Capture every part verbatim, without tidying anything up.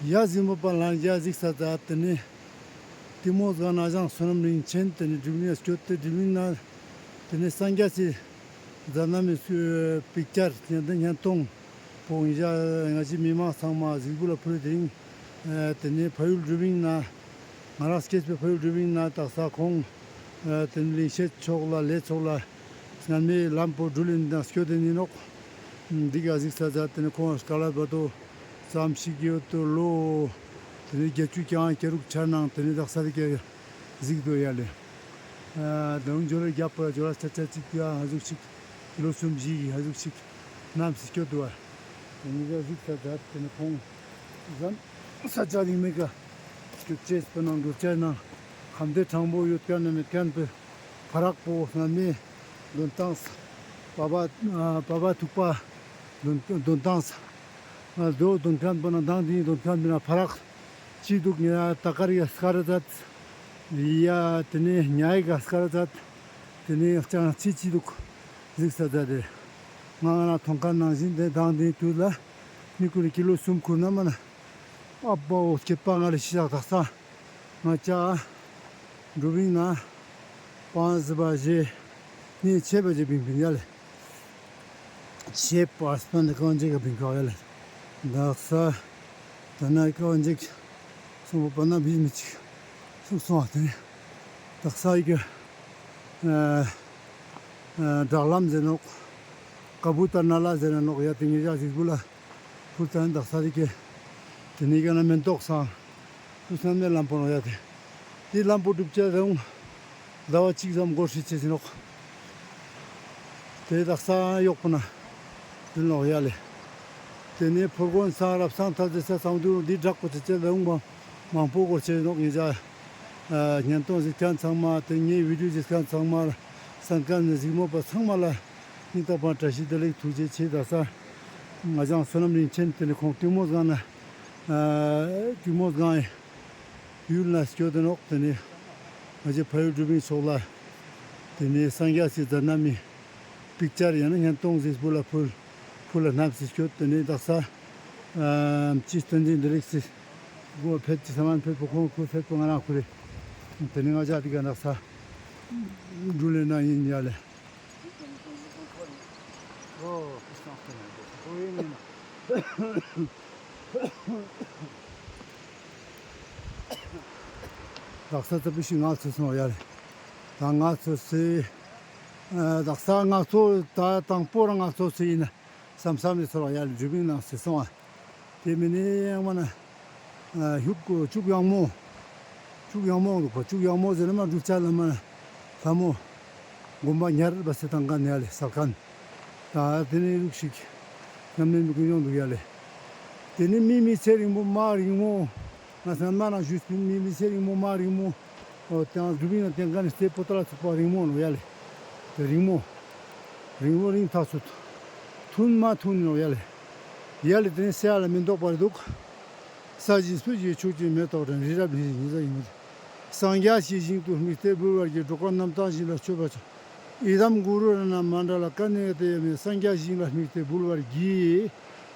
ཡ་གཟིགས་མོ་པ་ལྷན་རྒྱས་གཟིགས་ས་ད་ཏེ་ནེ་ཏིང་མོ་སྒང་ན་ཨ་ཞང་བསོད་ནམས་རིན་ཆེན་ཏེ་ནེ་དྲི་བིང་ན་སྐྱོད་དེ་དྲི་བིང་ན་ཏེ་ནེ་སངས་རྒྱས་སི་མཛད་རྣམ་མི་སུ་པིག་ཅར་ཉན་ཏེ་བརྙན་ཐུང་པོ་ང་ཞ་ང་ཞི་མི་མང་ཚང་མ་གཟིགས་འབུལ་ལ་ཕུལ་ཏེ་རིང་ཏེ་ནེ་ཕ་ཡུལ་དྲི་བིང་ན་ང་རང་སྐྱེས་པའི་ཕ་ཡུལ་དྲི་བིང་ན་དག་ས་ཁོང་ཏེ་ནེ་ལིང་ཤེད་ཕྱོགས་ལ་ལས་ཕྱོགས་ལ་སྔན་མའི་ལམ་པོ་འགྲུལ་ལེན་དང་སྐྱོད་དེ་ནི་ནོག་འདི་ག་གཟིགས་ས་ད་ཏེ་ནེ་ཁོང་སྐལ་བ་དོ་ཙམ་ཞིག་ཡོད་དོ་ལོ། ཏེ་ནེ་བརྒྱད་ཅུ་གྱ་ལྔ་གྱ་དྲུག་ཆ་ནང་ཏེ་ནེ་དག་ས་རི་ཀ་གཟིགས་དོ་ཡ་ལེ། ཨ་ཏེ་རུང་ཇོ་ལེ་རྒྱབ་པ་ཇོ་ལེ་ཆ་ཆ་ཅིག་ཡ་ཧ་ཟུག་ཅིག་ལོ་སུམ་བཞི་ཧ་ཟུག་ཅིག་ནམ་སི་སྐྱོད་དོ་བ། ཏེ་ནེ་གཟིགས་ས་ད་ཏེ་ནེ་ཁོང་ཟམ་ས་ཆ་རིང་མེ་ཀ་སྐྱོད་ཅེས་པ་ནང་འགྲོ་ཅེས་ནང་ཁམས་བདེ་དྲང་པོ་ཡོད་ཀ་ན་མེད་ཀ་ན་པེ་ཕ་རག་པོ་སྔན་མེ་དོན་ཏང་ས་པ་པ་ཨ་པ་པ་ཐུག་པ་དོན་དོན་ཏང་ས། ང་དོ་དོན་ཁན་པོ་ན་དང་དེ་དོན་ཁན་པོ་ན་ཕ་རག་ཅི་དུག་ཉ་ཡ་ཏ་ཀར་ཡ་སྐར་ཛད། ཡ་ཏེ་ནེ་ཉ་ཡ་ག་སྐར་ཛད། ཏེ་ནེ་ཅང་ཅི་ཅི་དུག་གཟིགས་ས་ཛད་དེ། ང་ང་ན་ཐོང་ཁན་ནང་བཞིན་དེ་དང་དེ་དུས་ལ་མི་ཀུན་ནི་ཀི་ལོ་སུམ་ཁུར་ན་མ་ན་ཨ་པ་འོ་སྐྱེད་པ་ང་ལ་ཤི་ཞག་དག་ས། ང་ཅག་འགྲོ་བིང་ན་པང་ཟི་བ་ཞེ་ནི་ཆེ་བ་ཞེ་བིང་བིང་ཡ་ལེ། ཆེ་བ་སྤན་ནི་གང་ཅིག་ག་བིང་ཁ་ཡ་ལེ། དག་ས་ད་ན་གང་ཅིག་སོང་བ་པ་ན་བིང་མི་ཅིག་སུག་སོང་བ་ཏེ་ནེ་དག་ས་ཡི་གེ་ཨ་ཨ་དྲག་ལམ་ཟེར་ནོག་ཀ་བུ་ཏ་ན་ལ་ཟེར་ནོག་ཡ་ཏེ་ངེ་ཞག་ཟིག་བུ་ལ་ཕུལ་ཏ་ན་དག་ས་རི་ཀེ་ཏེ་ནེ་ག་ན་མེན་ཏོག་སང་ཕུལ་ས་མེ་ལམ་པོ་ནོག་ཡ་ཏེ། ཏེ་ལམ་པོ་གྲུབ་ཅེས་རུང་ཟླ་བ་གཅིག་ཙམ་འགོར་ཤེས་ཅེས་ནོག་ཏེ་དག་ས་ཡོག་པོ་ན་ཏེ་ནོག་ཡ་ལེ། ཏེ་ནེ་ཕུར་གོན་སང་རབ་སང་ཐ་ཟེར་ས་སང་དུ་འདི་དྲག་པོ་ཅེས་ཅེས་རུང་མང་པོ་འགོར་ཅེས་ནོག་ངེ་ཞག་ཨ་བརྙན་ཐུང་གཟིགས་ཁན་ཚང་མ་ཏེ་ངའི་བི་ཌིའོ་གཟིགས་ཁན་ཚང་མ་སན་ཁན་ནི་གཟིགས་མོ་པ་ཚང་མ་ལ་སྙིང་ཐག་པ་བཀྲ་ཤིས་བདེ་ལེགས་ཐུགས་རྗེ་ཆེ། དག་ས་ང་ཞང་བསོད་ནམས་རིན་ཆེན་ཏེ་ནེ་ཁོང་ཏིང་མོ་སྒང་ན་ཨ་ཏིང་མོ་སྒང་ཡུལ་ན་སྐྱོད་དེ་ནོག་ཏེ་ནེ་ང་ཞེ་ཕ་ཡུལ་དྲི་བིང་ཕྱོགས་ལ་ཏེ་ནེ་སངས་རྒྱས་སི་མཛད་རྣམ་མི་པིག་ཅར་ཡང་ན་བརྙན་ཐུང་གཟིགས་བུ་ལ་ཕུལ་ཕུལ་ལ་ནམ་སི་སྐྱོད་ཏེ་ནེ་དག་ས་ཨ་ཅི་སྟོན་འཛིན་བདེ་ལེགས་སི་གོ་ཕེད་ཅི་ས་མན་ཕེད་པོ་ཁོང་ཁུ་ཕེད་པོ་ང་རང་ཁུ་རེ། ཏེ་ནེ་ང་ཞ་ཏེ་ག་དག་ས་འགྲུལ་ལེ་ན་ཡིན་ཡ་ལེ། དག་ས་ཙ་པི་ཤི་ངལ་ཚོ་སོང་ཡ་ལེ། ད་ངལ་ཚོ་སི་ཨ་དག་ས་ངལ་ཚོ་ད་དང་པོ་རང་ངལ་ཚོ་སི་ཡིན་ན་སམ་སམ་ནི་ཚོར་བ་ཡ་ལེ་དྲི་བིང་ནང་སི་སོང་ཨ། ཏེ་མི་ནི་ཡང་མ་ན་ཨ་ཧུག་ཅུག་ཡང་མོ་ཅུག་ཡང་མོ་འདུག་པ། ཅུག་ཡང་མོ་ཟེར་ན་མ་འགྲུལ་ཆ་ལ་མ་ན་ལྷ་མོ་དགོན་པ་ཉར་བ་སེ་ཏང་ཁན་ཡ་ལེ་སལ་ཁན། ད་ཏེ་ནེ་རུག་ཤིག་ཉམས་ལེན་མི་ཀུན་ཡོང་འདུག་ཡ་ལེ། ཏེ་ནེ་མི་མི་ཚེ་རིང་མོ་མ་རིང་མོ་ང་སྔན་མ་ན་ཞུས་པིན་མི་མི་ཚེ་རིང་མོ་མ་རིང་མོ། འོ་ཏེ་ཡང་སྒྲུབ་ཡིན་ན་ཏེ་ག་ནི་སྟེ་པོ་ཏ་ལ་ཚུགས་པ་རིང་མོ་ནོག་ཡ་ལེ། ཏེ་རིང་མོ་རིང་མོ་རིང་ཐག་ཆོད་ཐུང་མ་ཐུང་ནོག་ཡ་ལེ། ཡ་ལེ་ཏེ་ནེ་སེ་ཡ་ལ་མི་འདོག་པར་འདུག་ས་གཞི་སུ་ཞིག་ཆུ་ཅན་མེ་ཏོག་ཕྲེང་རི་རབ་ལྷུན་གྱིས་ཉི་ཟེར་ཡིན་མོད། སངས་རྒྱས་ཞིང་དུ་དམིགས་ཏེ་འབུལ་བར་བགྱི། འགྲོ་ཀུན་རྣམ་དག་ཞིང་ལ་སྤྱོད་པར་བྱ། ཡི་དམ་གུ་རུ་རཏྣ་མཎྜལ་ཀ་ནེ་ཏེ་ཡ་མེ། སངས་རྒྱས་ཞིང་ལ་དམིགས་ཏེ་འབུལ་བར་བགྱི།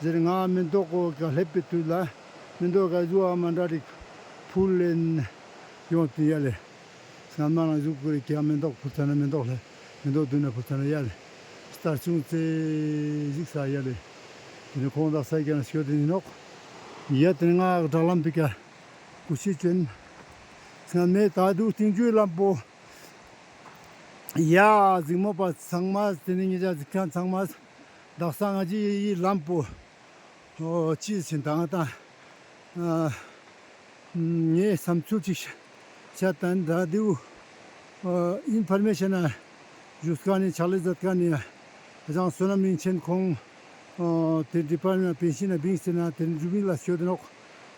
ཟེར་ང་མེ་ཏོག་གོ་ཀ་ལེབ་པའི་དུས་ལ་མེ་ཏོག་ག་ཟུ་བ་མཎྜལ་རིགས་ཕུལ་ལེན་ཡོང་ཏེ་ཡ་ལེ། སྔན་མ་རང་ཟུག་གུ་རེ་ཀྱང་མེ་ཏོག་ཕུལ་ཚར་ན་མེ་ཏོག་ལེ་མེ་ཏོག་བདུན་ན་ཕུལ་ཚར་ན་ཡ་ལེ། སྟར་ཆུང་ཙེ་ཟིག་ས་ཡ་ལེ། ཏེ་ནེ་ཁོང་དག་ས་ཀྱང་ན་སྐྱོད་དེ་ནི་ནོག་ཡ་ཏེ་ནེ་ང་དྲག་ལམ་པི་ཀ་ཀུ་ཤི་ཅོན། སྔན་མེ་ད་དུ་སྟིང་ཇུའི་ལམ་པོ། ཡ་གཟིགས་མོ་པ་ཚང་མ་ཏེ་ནེ་ངེ་ཅག་གཟིགས་ཁན་ཚང་མ། དག་ས་ང་ཅི་ཡི་ལམ་པོ། ཨོ་ཅི་ཟེར་ཏང་ཏ། ཨ་ངའི་བསམ་ཚུལ་ཅིག་བཤད་ཏང་ད་དེའུ་ཨིན་ཕོར་མེ་ཤན་ན་ཞུས་ཁན་ནི་ཕྱག་ལས་མཛད་ཁན་ནི་ཨ་ཞང་བསོད་ནམས་རིན་ཆེན་ཁོང་ཨོ་ཏེ་ཌི་པར་མེན་ཊ་པེན་ཤིན་ན་བིངས་ཏེ་ན་ཏེ་ནེ་འགྲུལ་བིང་ལ་སྐྱོད་དེ་ནོག་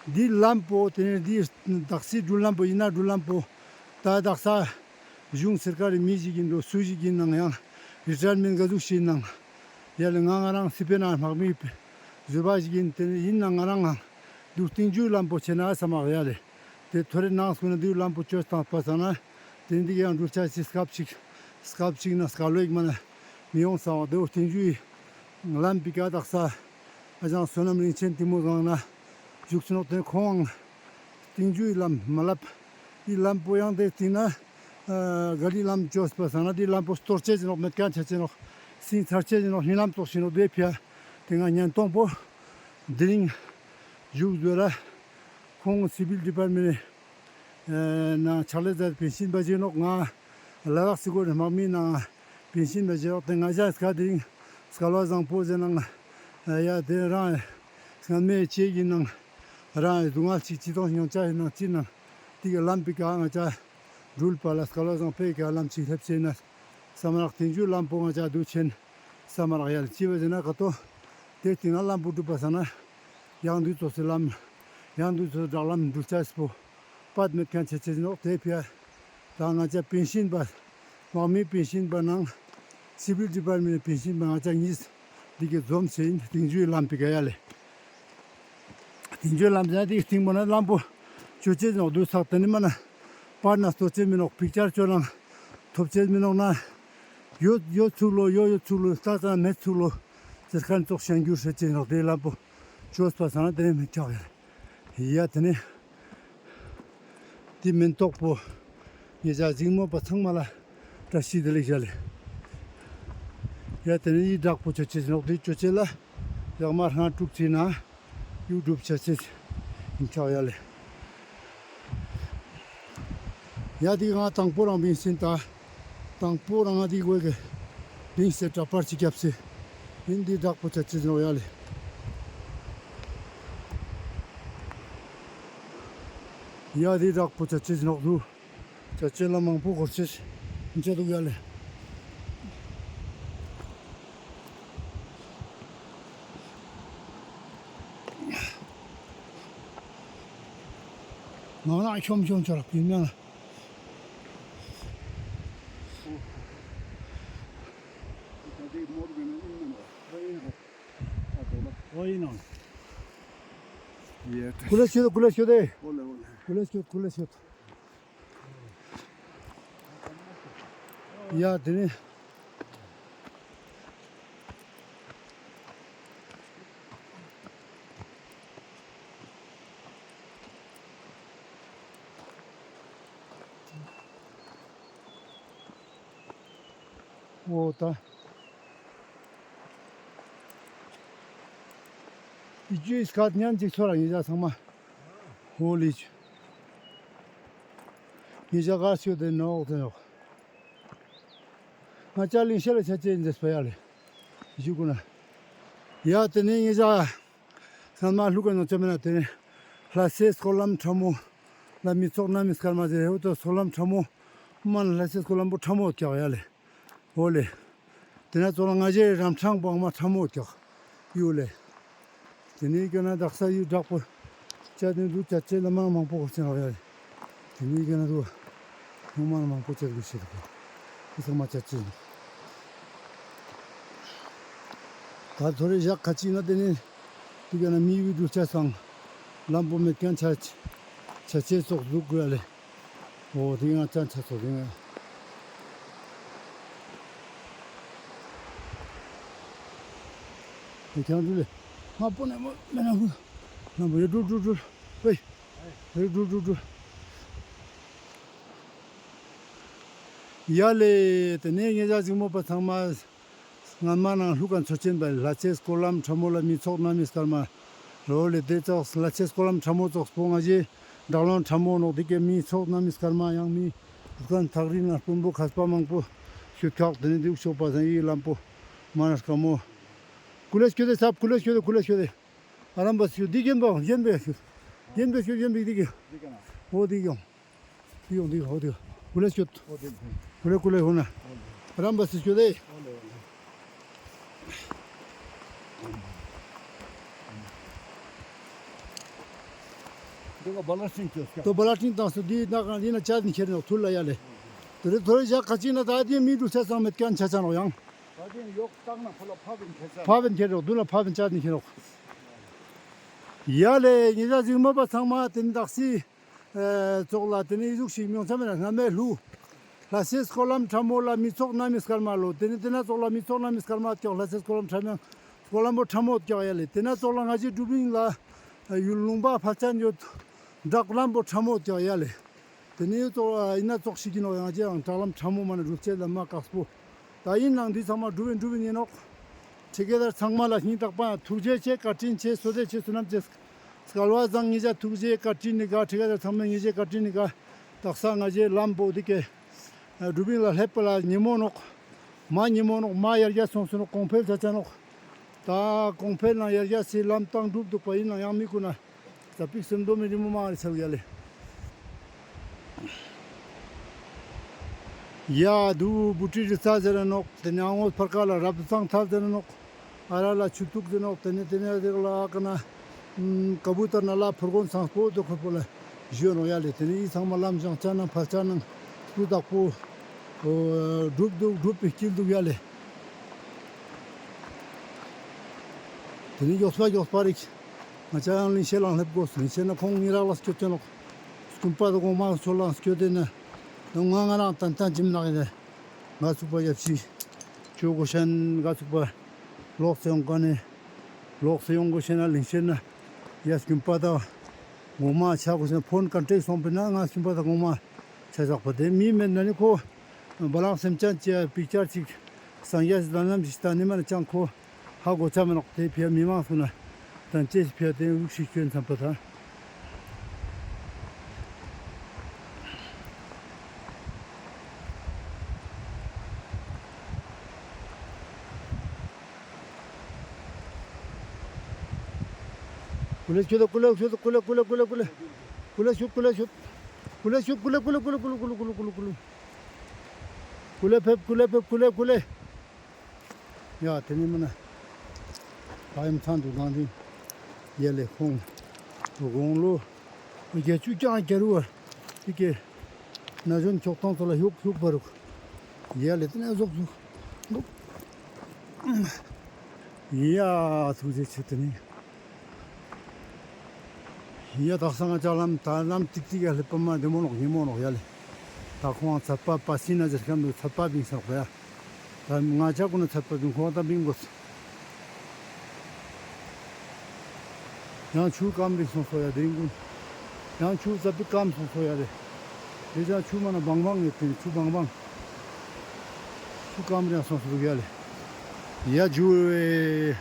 འདི་ལམ་པོ་ཏེ་ནེ་འདི་དག་སའི་འགྲུལ་ལམ་པོ་ཡིན་ན་འགྲུལ་ལམ་པོ་ད་དག་ས་གཞུང་སར་ཀར་རི་མི་ཞིག་ཡིན་འགྲོ་སུ་ཞིག་ཡིན་ནང་ཡང་རི་ཊ་ཡར་མེན་ཊ་ག་ཟུག་ཞིག་ཡིན་ནང་ཡ་ལེ་ང་ང་རང་སི་པེ་ན་དམག་མི་བཟོས་པ་ཞིག་ཡིན། ཏེ་ནེ་ཡིན་ན་ང་རང་ང་དུ་སྟིང་ཇུའི་ལམ་པོ་ཆེ་ན་ས་མག་ཡ་ལེ། ཏེ་ཐོ་རེ་ནང་སུ་ན་དུ་ལམ་པོ་ཅོས་ཏང་པ་ས་ན་ཏེ་འདི་ཡང་འགྲུལ་ཆ་ཅི་སྐབས་ཅིག་སྐབས་ཅིག་ན་སྐལ་བ་ཞིག་མ་ན་མི་ཡོང་ས་བ་དུ་སྟིང་ཇུའི་ལམ་པི་ཀ་དག་ས་ཨ་ཞང་བསོད་ནམས་རིན་ཆེན་ཏིང་མོ་སྒང་ན་ བཞུགས་སུ་ནོག། དེ་ཁོང་ངི་རྟིང་རྒྱུའི་ལམ་མ་ལབ། འི་ལམ་པོ་ཡང་དེ་རྟིང་ན་ཨ་ག་ལི་ལམ་བཅོས་པ་སང་ན་འི་ལམ་པོ་སྟོར་ཆེས་ནོག། མེད་ཁན་ཆ་ཆེས་ནོག། སིང་ཚར་ཆེས་ནོག། ཧི་ལམ་ཙོགས་ཤིག་ནོག། དེ་ཕི་ཡ་དེ་ང་ཉན་ཏོང་པོ་དེ་རིང་བཞུགས་ཟོས་ལ་ཁོང་སི་བིལ་ཌི་པར་མེན་ནི་ནང་ཕྱག་ལས་མཛད་པིན་ཤིན་པ་ཞིག་ནོག། ང་ལ་དྭགས་སི་གོ་ནི་དམག་མིའི་ནང་པིན་ཤིན་པ་ཞིག་ནོག། དེ་ང་ཞ་སྐད་དེ་རིང་སྐལ་བ་བཟང་པོ་ཟེར་ནང་ཡ་དེ་རང་སྔན་མའི་ཆེད་ཀྱི་ནང་རང་སྡུག་བསྔལ་ཅིག་ཅི་ཏོང་མྱོང་ཆ་ཡིན་ནང་ཅི་ནང་དེ་གི་ལམ་པི་ཀ་ང་ཅ་འགྲུལ་པ་ལ་སྐལ་བ་བཟང་པོའི་ཀ་ལམ་ཅིག་སླེབས་ཆེས་ན་སམ་རག། དེ་རྒྱུའི་ལམ་པོ་ང་ཅ་དུ་ཆེན་སམ་རག་ཡ་ལེ། ཅི་བ་ཟེར་ན་ག་ཏོ་དེ་རྟིང་ན་ལམ་པོ་གྲུབ་པ་སང་ན་ཡང་དུ་ཙོགས་སི་ལམ་ཡང་དུ་ཙོགས་སི་བྲག་ལམ་འགྲུལ་ཆ་སི་པོ་པད་མེད་ཁན་ཆ་ཆེས་ནོག། དེ་ཕི་ཡ་ད་ང་ཅ་པིན་ཤིན་པ་དམག་མིའི་པིན་ཤིན་པ་ནང་སི་བིལ་ཌི་པར་མེན་ནི་པིན་ཤིན་པ་ང་ཅ་གཉིས་དེ་གི་འཛོམས་ཆེས་ཡིན། དེ་རྒྱུའི་ལམ་པི་ཀ་ཡ་ལེ། དེ་རྒྱུའི་ལམ་ཟེར་ན་དེ་རྟིང་པོ་ན་ལམ་པོ་བཅོ་ཆེས་ནོག། དུ་ཚག་དེ་ནི་མ་ན་པར་ན་སྟོར་ཆེས་མི་ནོག། པིག་ཅར་བཅོ་ནང་ཐོབ་ཆེས་མི་ནོག་ན་ཡོད་ཡོད་ཚུགས་ལོ། ཡོད་ཡོད་ཚུགས་ལོ། ལྟ་ཙ་མེད་ཚུགས་ལོ་ཟེར་ཁན་ཙོགས་ཤན་འགྱུར་ཧྲེ་ཆེས་ནོག། དེ་ལམ་པོ་བཅོས་པ་སང་ན་དེ་ནི་མི་ཆགས་ཡ། ཡ་དེ་ནི་དེ་མེན་ཏོག་པོ་ཉེ་ཞ་གཟིགས་མོ་པ་ཚང་མ་ལ་བཀྲ་ཤིས་བདེ་ལེགས་ཞུ་ལེ། ཡ་དེ་ནི་འི་བྲག་པོ་ཆ་ཆེས་ནོག། དེ་བཅོ་ཆེས་ལ་ཡག་མ་སྔ་དྲུག་ཅིག་ན་ཡུ་ཊུབ་ཆ་ཆེས་ཡིན་ཆོག་ཡ་ལེ། ཡ་དེ་ང་དང་པོ་རང་བིང་སིན་ད། དང་པོ་རང་ང་དེ་གོས་གི་བིང་སེ་ཏྲ་པར་ཅིག་རྒྱབ་སེ། ཡིན་དེ་བྲག་པོ་ཆ་ཆེས་ནོག་ཡ་ལེ། ཡ་དེ་བྲག་པོ་ཆ་ཆེས་ནོག་དུ། ཆ་ཆེས་ལ་མང་པོ་གོར་ཆེས་ཡིན་ཆ་དུག་ཡ་ལེ། ང་ན་ཤོམ་ཤོམ་ཆ་ར་པིན་མེ་ན། ཀུ་ལེ་ཤོད། ཀུ་ལེ་ཤོད། ཀུ་ལེ་ཤོད། ཡ་དེ་ནི། འོ་ད། འི་ཅུའི་སྐད་ཉན་ཅིག་ཚོར་ར་ཉེ་ཞ་ཚང་མ། ཧོ་ལི་ཅུ། ཉེ་ཞ་གར་ཤོད་དེ་ནོག་དེ་ནོག། ང་ཅ་ལིང་ཤེ་ལ་ཆ་ཆེས་ཡིན་ཟེར་པ་ཡ་ལེ། ཞུ་གུ་ན། ཡ་དེ་ནི་ཉེ་ཞ། སྔན་མ་ལྷུག་ག་ནོག་ཅ་མེ་ན་དེ་ནི། ལྷ་སའི་སྐོར་ལམ་ཁྲ་མོ་ལ་མི་ཚོགས་གནམ་མི་སྐར་མ་ཟེར་ཧེ་བོ་ཏོ་སྐོར་ལམ་ཁྲ་མོ། མ་ན་ལྷ་སའི་སྐོར་ལམ་པོ་ཁྲ་མོ་ཀྱག་ཡ་ལེ། འོ་ལེ། དེ་ན་ཙོགས་ལ་ང་ཞའི་རམ་འཕྲང་པོ་ཨང་མ་ཁྲ་མོ་ཀྱག་ཡོད་ལེ། དེ་ནི་ཀ་ན་དག་ས་ཡུལ་བྲག་པོ་ཅ་དེ་འདུག། ཅ་ཆེས་ལ་མ་མང་པོ་གོ་ཆེན་རོག་ཡ་ལེ། དེ་ནི་ཀ་ན་འདུག། ཧུ་མ་མང་པོ་ཆེ་འདུག་ཤེས་འདུག། ཨི་ཚང་མ་ཅ་ཆེས་འདུག། ད་ཐོ་རེ་ཞག་ཁ་ཅིག་ན་དེ་ནི་དེ་ཀ་ན་མི་ཡུལ་འདུག་ཆ་སང་ལམ་པོ་མེད་ཁན་ཆ་ཆ་ཆེས་ཙོགས་འདུག་གོ་ཡ་ལེ། འོ་དེ་ང་ཅང་ཆ་ཚོ་དེ་ང་། དེ་ཁྱང་འདུག་ལེ། ང་པོ་ནས་མོ་མེ་ན་ཧུ། ན་མོ་ཡེ་འགྲུལ་འགྲུལ་འགྲུལ། ཧེ། ཡེ་འགྲུལ་འགྲུལ་འགྲུལ། ཡ་ལེ། དེ་ནས་ངེད་ཅག་གཟིགས་མོ་པ་ཚང་མ། སྔན་མ་ནང་ལྷུག་ག་ཚོ་ཆེན་པ་ལྷ་སའི་སྐོར་ལམ་ཁྲ་མོ་ལ་མི་ཚོགས་གནམ་མི་སྐར་མ་རོ་ལེ། དེ་ཙོགས་ལྷ་སའི་སྐོར་ལམ་ཁྲ་མོ་ཙོགས་པོ་ང་ཞེ་བྲག་ལམ་ཁྲ་མོ་ནོག། དེ་ཀའི་མི་ཚོགས་གནམ་མི་སྐར་མ་ཡང་མི་སྐར་ཐག་རིང་ན་དཔོན་པོ་མཁས་པ་མང་པོ་ཤུད་ཁག་དེ་ནི་འདུག་ཤོག་པ་སང་ཡི་ལམ་པོ་མ་ན་དཀའ་མོ། ཀུ་ལེ་སྐྱོད་དེ་སབ། ཀུ་ལེ་སྐྱོད་དེ། ཀུ་ལེ་སྐྱོད་དེ། ཨ་རམ་པ་སྐྱོད་དེ། གན་པ་གན་པ་སྐྱོད། གན་པ་སྐྱོད། གན་པ་དེ་གི། འོ་དེ་གི། འོ་དེ་གི། ཀུ་ལེ་སྐྱོད། ཀུ་ལེ་ཀུ་ལེ་ཧོ་ན། རམ་པ་སི་སྐྱོད་དེ། དེ་ག་བ་ལ་ཤིང་སྐྱོད་སྐྱོད། དོ་བ་ལ་ཤིང་བཏང་སོ་དེ་ན་གང་དེ་ན་ཆ་ནི་ཁྱེར་ནོག་ཐུར་ལ་ཡ་ལེ། དེ་རེ་ཐོ་རེ་ཞག་ཁ་ཅིག་ན་ད་དེ་མི་འདུག་ཆ་ཚང་མེད་ཁན་ཆ་ཆ་ནོག་ཡང་། ད་དེ་ཡོག་བཏང་ན་ཕ་ལ་ཕ་བིན་ཁྱེར་ཆ། ཕ་བིན་ཁྱེར་ནོག། དུ་ལ་ཕ་བིན་ཆ་ནི་ཁྱེར་ནོག། ཡ་ལེ། ཉེ་ཞ་གཟིགས་མོ་པ་ཚང་མ་དེ་ནི་དག་སི། ཙོགས་ལ་དེ་ནི་ཨི་ཟུག་ཤིག་མྱོང་ཚ་མེད་ན་སྔ་མའི་ལྷུ། ལྷ་སའི་སྐོར་ལམ་ཁྲ་མོ་ལ་མི་ཚོགས་གནམ་མི་སྐར་མ་ལོ། དེ་ནི་དེ་ན་ཙོགས་ལ་མི་ཚོགས་གནམ་མི་སྐར་མ་ཀྱག། ལྷ་སའི་སྐོར་ལམ་ཁྲ་མོ་སྐོར་ལམ་པོ་ཁྲ་མོ་ཀྱག་ཡ་ལེ། དེ་ན་ཙོགས་ལ་ང་ཞེ་གྲུབ་རིང་ལ་ ཡུལ་ལུང་པ་ཕལ་ཆེན་ཡོད། བྲག་ལམ་པོ་ཕྲ་མོ་ཡོད་ཀྱག་ཡ་ལེ། ཏེ་ནེ་ཙོགས་ཨིན་ན་ཙོགས་ཤིག་ཨིན་ནོག། ཡང་ཅི་ཡང་བྲག་ལམ་ཕྲ་མོ་མ་ནེ་གྲུབ་ཅེས་ལ་མ་དཀགས་པོ། ད་ཨིན་ནའང་འི་ཚང་མ་གྲུབ་ཨིན་གྲུབ་ཨིན་ཨིན་ནོག། ཁྲི་ཀེ་དར་ཚང་མ་ལ་སྙིང་ཐག་པ་ཐུགས་རྗེ་ཆེ་བཀའ་དྲིན་ཆེ་བསོད་བདེ་ཆེ་བསོད་ནམས་ཆེ། སྐལ་བ་བཟང་ཉེ་ཞའ་ཐུགས་རྗེ་བཀའ་དྲིན་ནི་ག། ཁྲི་ཀེ་དར་ཚང་མ་ཉེ་ཞའ་བཀའ་དྲིན་ནི་ག། དག་ས་ང་ཞའི་ལམ་པོ་འི་ཀེ་གྲུབ་ཨིན་ལ་ལེབ་པ་ལ་ཉེ་མོ་ནོག། མ་ཉེ་མོ་ནོག། མ་ཡར་རྒྱས་སོང་སོང་ནོག། གོང་འཕེལ་ཆ་ཆ་ནོག། ད་གོང་འཕེལ་ནང་ཡར་རྒྱས་སི་ལམ་ཏང་གྲུབ་འདུག་པ་ཨིན་ནའང་མི་ཀུན་ན་ཙ་པིག་སེམས་སྡོམ་མི་རི་མོ་མང་རེ་ཆ་ཡ་ལེ། ཡ་དུ་བུ་ཏྲི་རི་ཙ་ཟེར་ར་ནོག། ཏེ་ནེ་ཨ་ངོས་ཕར་ཁ་ལ་རབ་གཙང་ཐལ་ཟེར་ར་ནོག། ཨ་ར་ལ་ཆུ་ཐུག་ཟེར་ནོག། ཏེ་ནེ་ཏེ་ནེ་ཨ་ཟེར་ལ་ཨ་ཀ་ན་ཀ་བུ་ཏར་ན་ལ་ཕུར་གོན་སང་སྤོ་དོ་ཁོ་པོ་ལ་ཞུ་ནོག་ཡ་ལེ། ཏེ་ནེ་འི་ཚང་མ་ལམ་བཞེངས་ཆ་ནང་ཕར་ཆ་ནང་སྤུ་དག་པོ་གྲུབ་འདུག། གྲུབ་པའི་དཀྱིལ་འདུག་ཡ་ལེ། ཏེ་ནེ་མགྱོགས་པ་མགྱོགས་པ་རིག། ང་ཅ་ཡང་ལིང་ཤེད་ལ་སླེབ་དགོས། ལིང་ཤེད་ན་ཁོང་ཉེ་རག་ལ་སྐྱོད་ཅེ་ནོག། སྐུན་པ་དང་གོང་མ་ཆོ་ལ་སྐྱོད་དེ་ན་ང་ང་རང་ཏན་ཏན་ཇིམ་ནག་ཡིན། ང་ཚུགས་པ་ཡབ་ཕྱི་ཅོ་གོ་ཤན། ང་ཚུགས་པ་ལོག་སེ་ཡོང་ག་ནས་ལོག་སེ་ཡོང་གོ་ཤན་ན་ལིང་ཤེད་ན་ཡ་སྐུན་པ་དང་གོང་མ་ཆ་གོ་ཤན་ན་ཕོན་ཀན་ཊེག་སོང་པས་ན་ང་སྐུན་པ་དང་གོང་མ་ཆ་ཆག་པ་དེ་མི་མེད་ན་ནི་ཁོ་བ་ལང་སེམས་ཅན་ཅེ་པིག་ཅར་ཅིག་སངས་རྒྱས་སི་ལམ་ལམ་ཞིག་ལྟ་ནི་མ་ན་ཅང་ཁོ་ཧ་གོ་ཆ་མ་ནོག། དེ་ཕི་ཡ་མི་མང་སུ་ན་དང་ཅེས་ཕི་ཡ་དེ་འུག་ཤིག་སྐྱོན་ཚམ་པ་ད། ཀུ་ལེ་ཤུད་ཀུ་ལེ་ཤུད་ཀུ་ལེ་ཀུ་ལེ་ཀུ་ལེ་ཀུ་ལེ། ཀུ་ལེ་ཤུད་ཀུ་ལེ་ཤུད། ཀུ་ལེ་ཤུད་ཀུ་ལེ་ཀུ་ལེ་ཀུ་ལེ། ཀུ་ལེ་ཕེབས་ཀུ་ལེ་ཕེབས་ཀུ་ལེ་ཀུ་ལེ། ཡ་དེ་ནི་མ་ན་ཕ་ཡུམ་ཚང་དུ་དང་དེ་ཡེ་ལེ་ཁོང་དུ་དགུང་ལོ་བརྒྱད་ཅུ་རྐྱང་རྒྱལ་རུ་བ་དེ་ཀེ་ན་གཞོན་ཁྱོག་ཐོང་ཚོ་ལ་ཧུག་ཧུག་བ་རུག་ཡེ་ལེ་དེ་ནི་ཟོག་ཟོག་ཡ་ཐུགས་རྗེ་ཆེ། དེ་ནི་ཡ་དག་ས་ང་ཅ་ལམ་ད་ལམ་ཏིག་ཏིག་ཡ་ལེ་པ་མ་བདེ་མོ་ནོག་ཉེ་མོ་ནོག་ཡ་ལེ། ད་ཁོང་ཚད་པ་པ་སི་ན་ཟེར་ཁན་དུ་ཚད་པ་བིང་སོག་པ་ཡ། ད་ང་ཅ་ཀུན་ན་ཚད་པ་བིང་ཁོང་ད་བིང་གོས། ཡང་ཆུ་སྐམ་རིག་སོང་སོ་ཡ་དེ་རིང་ཀུན། ཡང་ཆུ་ཙ་པིག་སྐམ་སོང་སོ་ཡ་ལེ། དེ་ཅང་ཆུ་མ་ན་བང་བང་ཡོད་དེ་ཆུ་བང་བང་། ཆུ་སྐམ་རིག་སོང་སོ་ཡ་ལེ། ཡ་ཇུ་ཨེ།